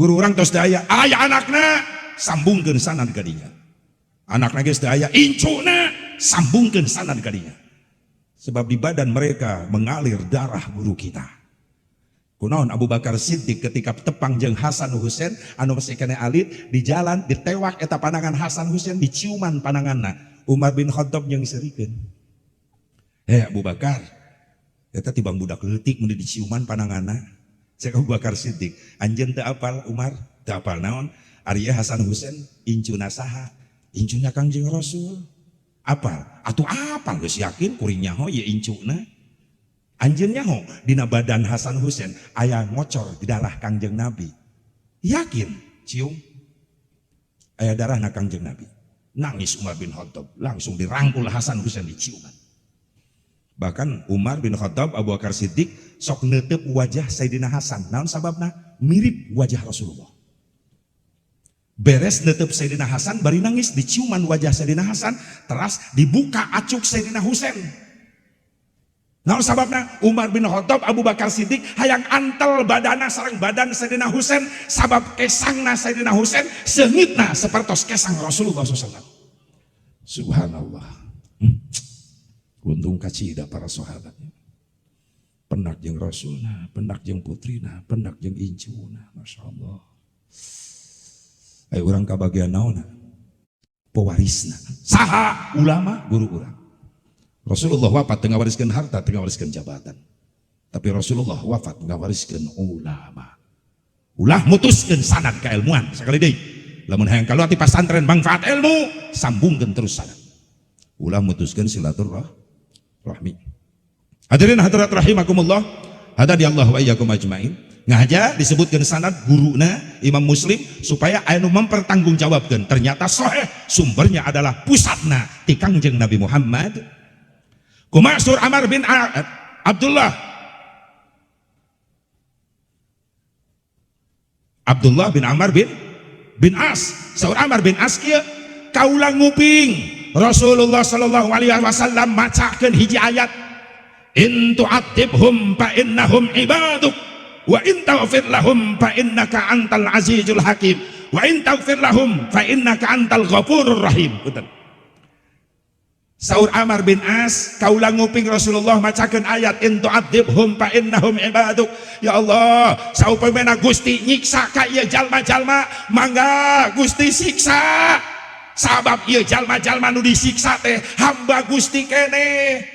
Guru urang tos daya, aya anakna sambungkeun sanad ka dinya. Anakna geus daya, incuna sambungkeun sanad ka dinya. Sebab di badan mereka mengalir darah guru kita. Kunaon Abu Bakar Siddiq ketika tepang jeung Hasan Husain anu masih keneh alit di jalan ditewak eta panangan Hasan Husain diciuman pananganna. Umar bin Khattab nyeungseurikeun. Hei Abu Bakar, eta tibang budak leutik mun diciuman pananganna. Cek Abu Bakar Siddiq, anjeun teu apal Umar, teu apal naon? Ari Hasan Husain incuna saha? Incuna Kangjeng Rasul. Apal? Atuh apal geus yakin kuring nyaho ieu incuna. Anjeun nyaho dina badan Hasan Husain aya ngocor di darah Kangjeng Nabi. Yakin, cium. Aya darahna Kangjeng Nabi. Nangis Umar bin Khattab, langsung dirangkul Hasan Husain diciuman. Bahkan Umar bin Khattab, Abu Bakar Siddiq sok neuteup wajah Sayyidina Hasan. Naon sababna? Mirip wajah Rasulullah. Beres neuteup Sayyidina Hasan, bari nangis diciuman wajah Sayyidina Hasan, teras dibuka acuk Sayyidina Husain. Naon sababna? Umar bin Khattab, Abu Bakar Siddiq hayang antel badana sareng badan Sayyidina Husain, sabab kesangna Sayyidina Husain seungitna sapertos kesang Rasulullah SAW. Subhanallah. Untung kacida para sahabatnya. Pendak jeung Rasulna, pendak jeung putrina, pendak jeung incuna, Masya Allah. Ayo urang kabagian naonna? Pewarisna. Saha ulama guru urang. Rasulullah wafat teu ngawariskeun harta, teu ngawariskeun jabatan. Tapi Rasulullah wafat ngawariskeun ulama. Ulah mutuskeun sanad keilmuan sekali deui. Lamun hayang kaluar ti pasantren manfaat ilmu, sambungkeun terus sanad. Ulah mutuskeun silaturahmi. Hadirin hadirat rahimakumullah, hadani Allah wa iyyakum ajmain. Ngahaja disebutkan sanad guruna Imam Muslim supaya anu mempertanggungjawabkan ternyata sahih sumbernya adalah pusatna ti Kangjeng Nabi Muhammad. Kumaha saur Amar bin Abdullah Abdullah bin Amar bin As. Saur Amar bin As kieu, kaula nguping Rasulullah sallallahu alaihi wasallam macakeun hiji ayat, in tu'adzibhum fa innahum ibaduk wa in taghfir lahum fa innaka antal azizul hakim wa in taghfir lahum fa innaka antal ghafurur rahim. Punten. Saur Amar bin As, kaula nguping Rasulullah macakeun ayat in tu'adzibhum fa innahum ibaduk. Ya Allah, saupamina Gusti nyiksa ka ieu jalma-jalma, mangga Gusti siksa. Sabab ieu jalma-jalma nu disiksa teh hamba Gusti keneh.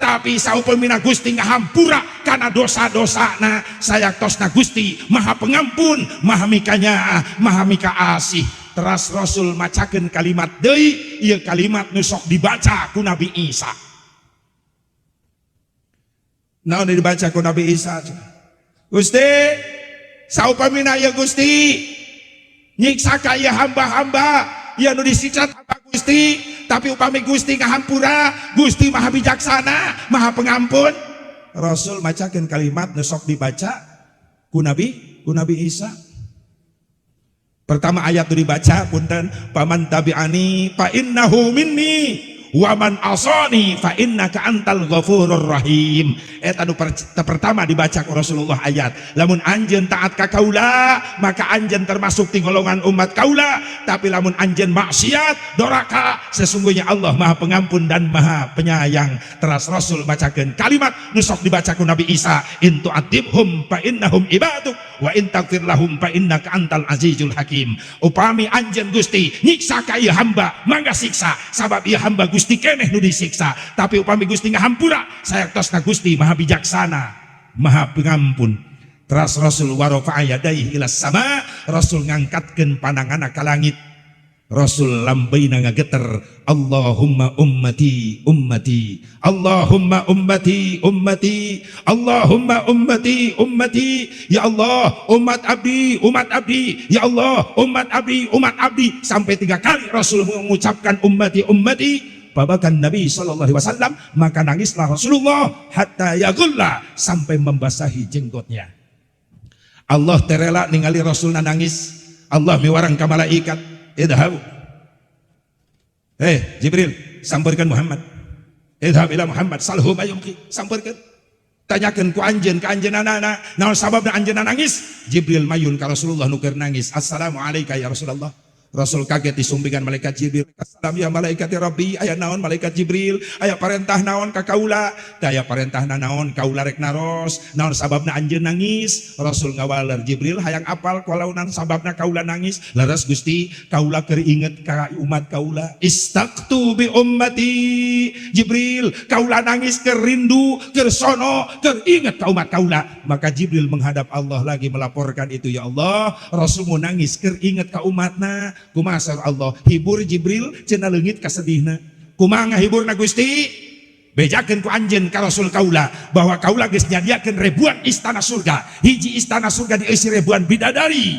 Tapi saupamina Gusti ngahampura kana dosa-dosana, sayaktosna Gusti Maha Pengampun, Maha Mikanyaah, Maha Mikaasih. Teras Rasul macakeun kalimat deui, ieu kalimat nu sok dibaca ku Nabi Isa. Naon dibaca ku Nabi Isa? Gusti, saupamina ieu Gusti nyiksa ka ieu hamba-hamba, ieu nu disiksa hamba Gusti, tapi upami Gusti ngahampura, Gusti Maha Bijaksana, Maha Pengampun. Rasul macakeun kalimat nu sok dibaca ku Nabi Isa. Pertama ayat itu dibaca punten, paman tabi'ani fa innahu minni wa man asani fa innaka antal ghafurur rahim. Eta nu pertama dibaca ku Rasulullah ayat, lamun anjeun taat ka kaula maka anjeun termasuk ti golongan umat kaula, tapi lamun anjeun maksiat doraka, sesungguhnya Allah Maha Pengampun dan Maha Penyayang. Teras Rasul bacakeun kalimat nu sok dibaca ku Nabi Isa, in tu'adzibhum fa innahum ibaduk wa in taghfir lahum fa innaka antal azizul hakim. Upami anjeun Gusti nyiksa ka ieu hamba, mangga siksa, sabab ieu hamba Gusti keneh nu disiksa, tapi upami Gusti ngahampura, sayaktosna Gusti Maha Bijaksana, Maha Pengampun. Teras Rasul warofa'a yadaihi ila sama, Rasul ngangkatkeun pandanganna ka langit. Rasul lambeina ngageter, Allahumma ummati ummati, Allahumma ummati ummati, Allahumma ummati ummati, ya Allah umat abdi umat abdi, ya Allah umat abdi umat abdi. Sampai 3 kali Rasul mengucapkan ummati ummati. Babakan Nabi sallallahu alaihi wasallam, maka nangislah Rasulullah hatta yagulla, sampai membasahi jenggotnya. Allah terela ningali Rasulna nangis. Allah miwarang ka malaikat, idhab, Jibril, samperkan Muhammad, idhab ila Muhammad salhu ma yumki, samperkan. Tanyakeun ku anjeun ka anjeunna, naon sababna anjeunna nangis? Jibril mayun ka Rasulullah nu keur nangis. "Assalamualaikum ya Rasulullah." Rasul kaget disumpingan malaikat Jibril. "Assalam ya malaikat Rabbi." "Aya naon, malaikat Jibril? Aya parentah naon ka kaula?" "Teu aya parentahna naon, kaula rek naros. Naon sababna anjeun nangis?" Rasul ngawaler, "Jibril, hayang apal kalaunan sababna kaula nangis?" "Leres, Gusti." "Kaula keur inget ka umat kaula. Ishtaqtu bi ummati. Jibril, kaula nangis keur rindu, keur sono, keur inget ka umat kaula." Maka Jibril menghadap Allah lagi, melaporkan itu, "Ya Allah, Rasulmu nangis keur inget ka umatna." Kumaha Allah? "Hibur Jibril, cenah leungit kasedihna." "Kumaha ngahiburna, Gusti?" "Bejakeun ku anjeun ka Rasul kaula bahwa kaula geus nyadiakeun ribuan istana surga. Hiji istana surga dieusi ribuan bidadari.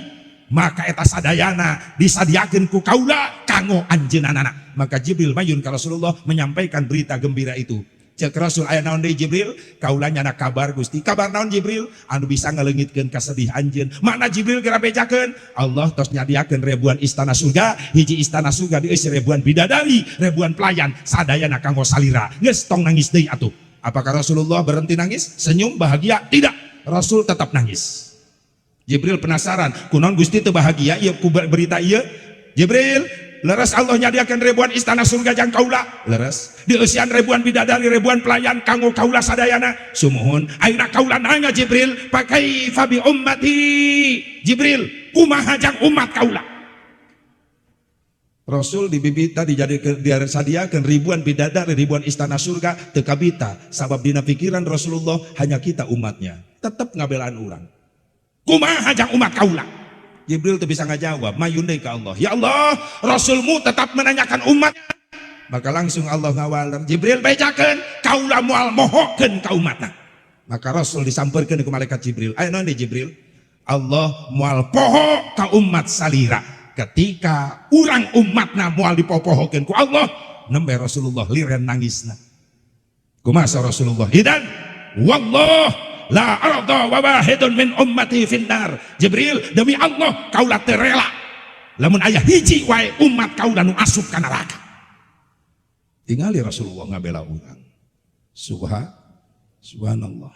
Maka eta sadayana disadiakeun ku kaula kanggo anjeunana." Maka Jibril mayun ka Rasulullah menyampaikan berita gembira itu. Cek Rasul, "Aya naon deui, Jibril?" "Kaula nyana kabar, Gusti." "Kabar naon, Jibril?" "Anu bisa ngaleungitkeun kasedih anjeun." "Mana, Jibril, geura bejakeun?" "Allah tos nyadiakeun ribuan istana surga, hiji istana surga dieusi ribuan bidadari, ribuan pelayan, sadayana kanggo salira. Geus, tong nangis deui atuh." Apakah Rasulullah berhenti nangis? Senyum bahagia? Tidak. Rasul tetap nangis. Jibril penasaran, "Kunaon Gusti teu bahagia ieu ku berita ieu?" "Jibril, leres Allah nyadiakeun ribuan istana surga jang kaula? Leres. Dieusian ribuan bidadari, ribuan pelayan kanggo kaula sadayana? Sumuhun. Ayeuna kaula nanya, Jibril, fakaifa bi ummati? Jibril, kumaha jang umat kaula?" Rasul dibibita dijadikan, disadiakan ribuan bidadari, ribuan istana surga, teu kabita, sabab dina pikiran Rasulullah hanya kita umatnya. Tetap ngabelaan urang. "Kumaha jang umat kaula?" Jibril tuh bisa ngajawab, mayun deui ka Allah. "Ya Allah, Rasulmu tetap menanyakan umatnya." Maka langsung Allah ngawaler, "Jibril, bejakeun, kaula moal mohokeun ka umatna." Maka Rasul disamperkeun ku malaikat Jibril. "Aya naon deui, Jibril?" "Allah moal poho ka umat salira." Ketika urang umatna moal dipopohokeun ku Allah, nembe Rasulullah liren nangisna. Kumaha Rasulullah? "Idan wallah la arda wa wahidun min ummati finnar. Jibril, demi Allah kaula teu rela lamun aya hiji wae umat kaula nu asup ka neraka." Tingali Rasulullah ngabela urang. Subhanallah.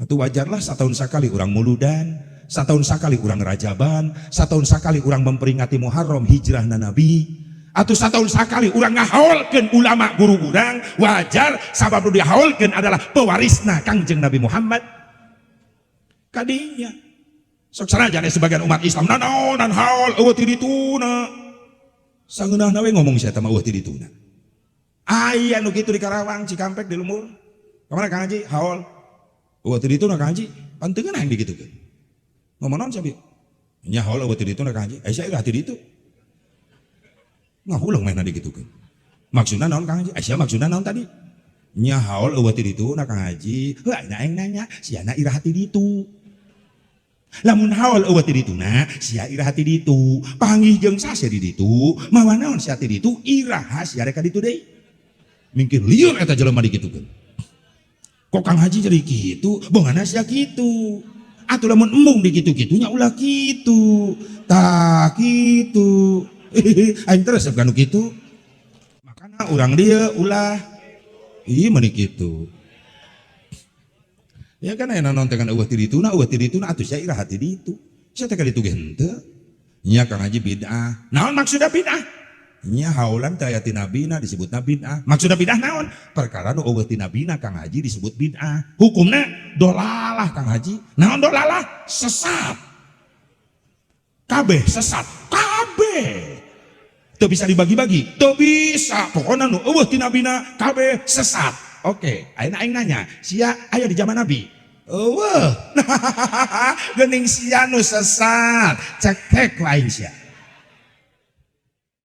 Atau wajarlah setahun sekali urang muludan, setahun sekali urang rajaban, setahun sekali urang memperingati Muharram, hijrah Nabi, atau setahun sekali urang ngahaulkeun ulama guru urang, wajar, sabab nu dihaulkeun adalah pewarisna Kangjeng Nabi Muhammad. Kadinya sok sanajan sebagian umat Islam nanaonan haul euweuh ti dituna, sangeunahna we ngomong sia mah euweuh ti dituna. Aya nu kitu di Karawang, Cikampek, di lembur. "Kamana, Kang Haji?" "Haul." "Euweuh ti dituna, Kang Haji." Panteungeun hayang digitukeun. "Ngomong naon sia?" "Nya haul euweuh ti dituna, Kang Haji." "Ai sia ti ditu?" Ngahuleng mainna digitukeun. "Maksudna naon, Kang Haji?" "Ai sia maksudna naon tadi?" "Nya haul euweuh ti dituna, Kang Haji." "Heuh, aing nanya, siana iraha ti ditu? Lamun haul euweuh ti dituna, sia iraha ti ditu? Panggih jeung sase di ditu? Mawa naon sia ti ditu? Iraha sia rek ka ditu deui?" Mungkin lieur eta jelema digitukeun. "Kok Kang Haji jadi kitu? Bongana sia kitu. Atuh lamun embung dikitu-kitu nya ulah kitu. Tah kitu." Aing terus kan kitu. Makana urang dia ulah. Ih, meuni kitu. Ya kan aya naon teh kan euweuh ti dituna, euweuh ti dituna atuh sia iraha ti ditu? Sia teh ka ditu ge henteu. "Nya, Kang Haji, bid'ah." "Naon maksudna bid'ah?" "Nya haulan teh aya ti nabina disebutna bid'ah." "Maksudna bid'ah naon?" "Perkara nu euweuh ti nabina, Kang Haji, disebut bid'ah." "Hukumna dolalah, Kang Haji." "Naon dolalah?" "Sesat." "Kabeh sesat?" "Kabeh. Teu bisa dibagi-bagi?" "Teu bisa. Pokokna nu euweuh ti nabina kabeh sesat." Oke, ayeuna aing nanya, sia aya di zaman Nabi? "Euweuh." "Geuning sia nu sesat, cekek ku aing sia."